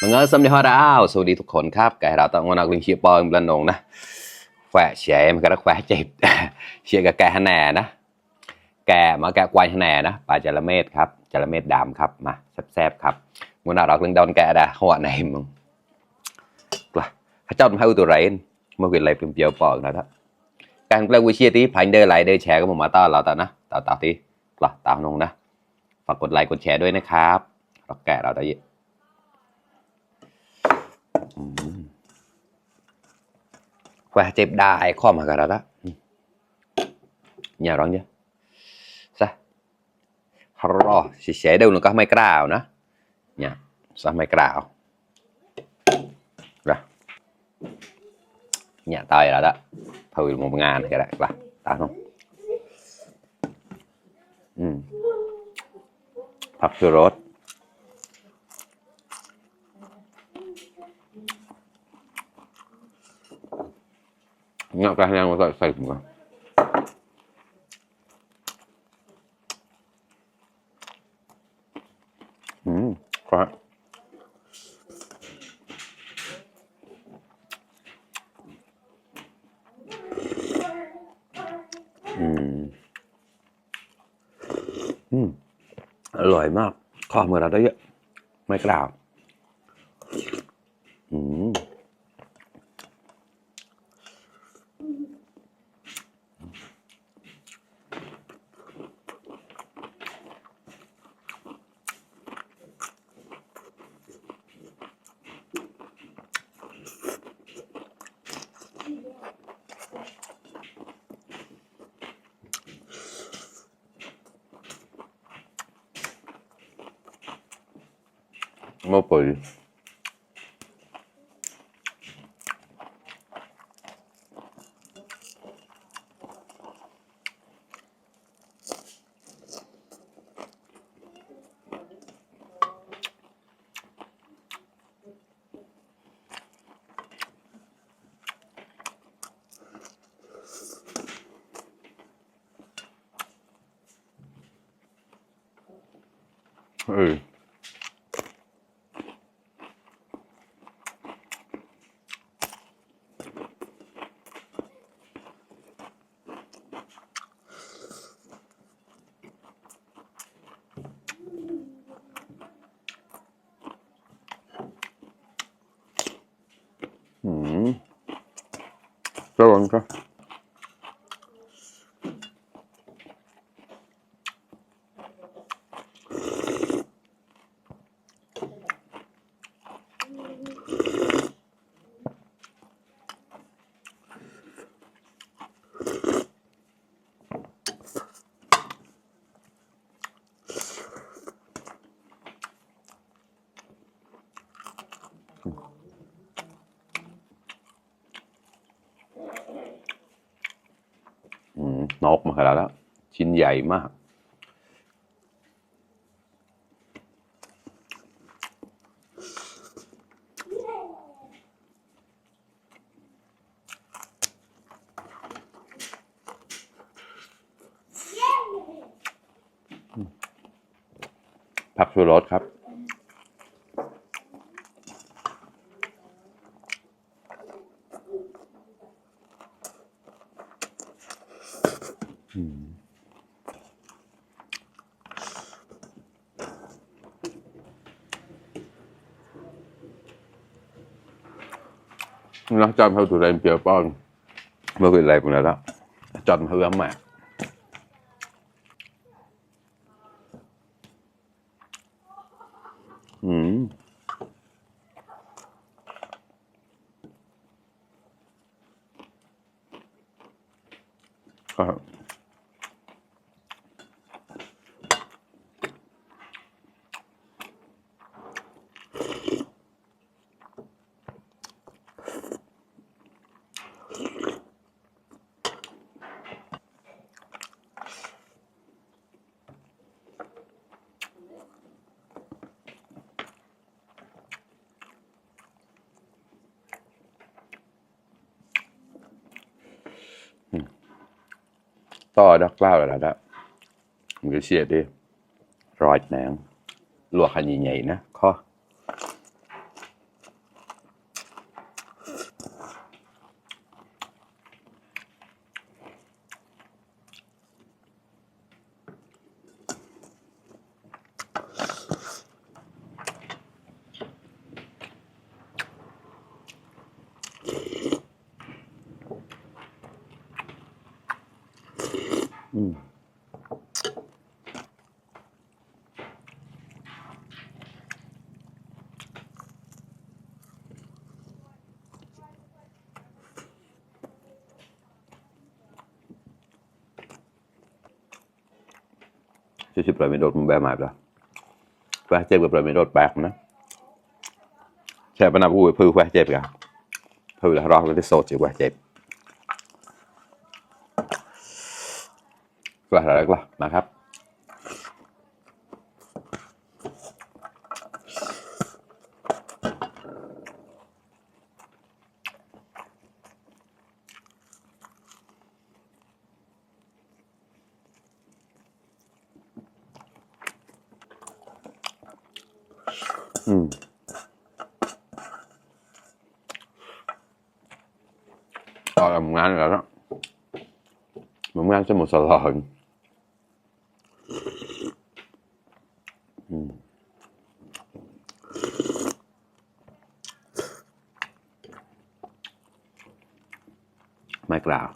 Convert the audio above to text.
มึงเออสวัสดีฮะดาวสวัสดีทุกคนครับแกเราต้องมานักลิงเชียร์บอลบลันนงนะแขวะเฉยมันก็แขวะเจ็บเชียร์กับแกฮันแน่นะแกมาแกควายฮันแน่นะปลาจระเม็ดครับจระเม็ดดำครับมาแซ่บๆครับมึงน่ารักลิงดอนแกได้หัวไหนมึงกล่ะข้าเจ้าทำให้ตัวไรเมื่อเวลาเป็นเปียวปอกนะครับการเล่นวิเชียร์ที่พันเดอร์ไลเดอร์แชร์ก็มาต้อนเราต่อนะต่อที่กล่ะตามนงนะฝากกดไลค์กดแชร์ด้วยนะครับเราแกเราได้แขวะเจ็บได้ข้อมากันแล้วละnhà rồi nhá sao rồi sẽ đâu nó có mấy cào nữa nha sao mấy cào rồi nhà tay là đó thôi 1.000 cái đấy là tao không thật chưa rốt nhậu cả nhà một sợi cũng cóอร่อยมากข้อมือเราได้เยอะไม่กล่าวmột bụi cho con choนกมาขนาดแล้วชิ้นใหญ่มากผักชูรสครับnó chăm theo tụi em chờ con mới bị lẹp này đó chăm theo ấm mạc to đắt lao là đó mình cái xe đi rồi nè luộc hành nhảy nhảy nè kho chứ chụp lại mấy đột bè mày rồi khoe chép gặp lại mấy đột bạc nữa chép bên nào vui phư khoe chép cả phư là rau cái sốt chỉ khoe chép khoe là rất là màครับlàm ngon rồi đó mà ngon cho một sò lợn mát lạ